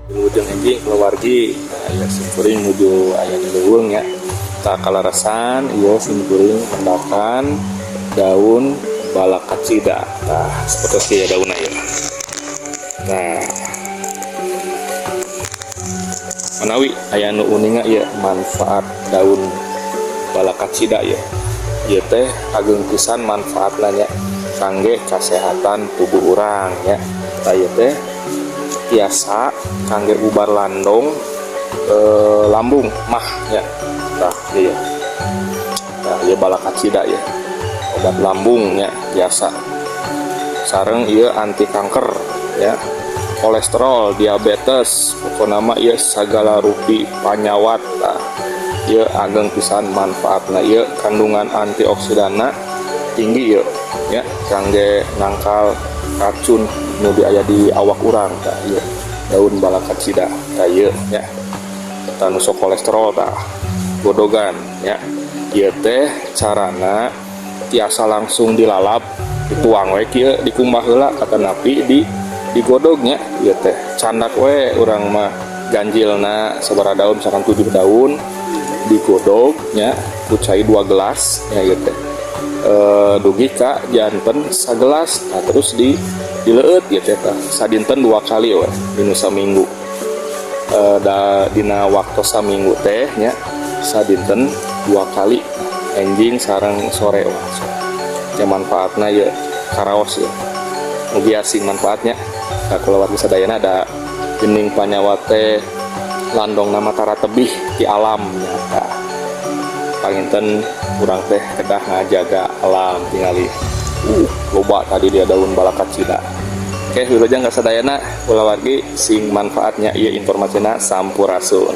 Wilujeng enjing, kulawargi. Nah, ieu simkuring nuju aya di leuweung nya. Tah, kaleresan ieu simkuring mendakan daun balakacida. Tah, seperti ya daunna ieu. Nah, manawi aya nu uninga ieu manfaat daun balakacida ieu. Ieu teh ageng pisan manfaatna nya kangge kasehatan tubuh urang nya. Tah, ieu teh tiasa kangge ubar landong, lambung, mah ya. Tah, ieu. Tah, ieu balakacida ya, obat lambung nya, biasa. Sareng ieu anti kanker ya, kolesterol, diabetes, pokokna mah ieu sagala rupi panyawat. Tah, ieu ageng pisan manfaatna. Ieu kandungan antioksidanna tinggi ieu ya, kangge nangkal racun nu di aya di awak urang. Tah, ieu daun balakacida. Tah, ieu nya. Tah, nu sok kolesterol, tah godogan ya. Ieu teh carana tiasa langsung dilalap, dituang we kieu, dikumbah heula, katanapi digodog nya. Ieu teh candak we urang mah ganjilna sabaraha daun, misalkan 7 daun, digodog nya ku cai 2 gelas ya. Ieu teh dugi ka janten sagelas. Nah, terus dileueut ieu teh. Tah, sadinten dua kali we dina saminggu, da dina waktu saminggu teh nya sadinten dua kali, enjing sareng sore. Wah, ya manfaatna ya karaos ya, mugi asing manfaatnya ka kulawargi sadayana. Ada gening panyawat teh landong nama tara tebih di alam nya. Tah, panginten urang teh kedah ngajaga alam. Tingali, loba tadi dia daun balakacida. Oke, wilujeng ka sadayana kulawargi, sing manfaatnya ieu informasina. Sampurasun.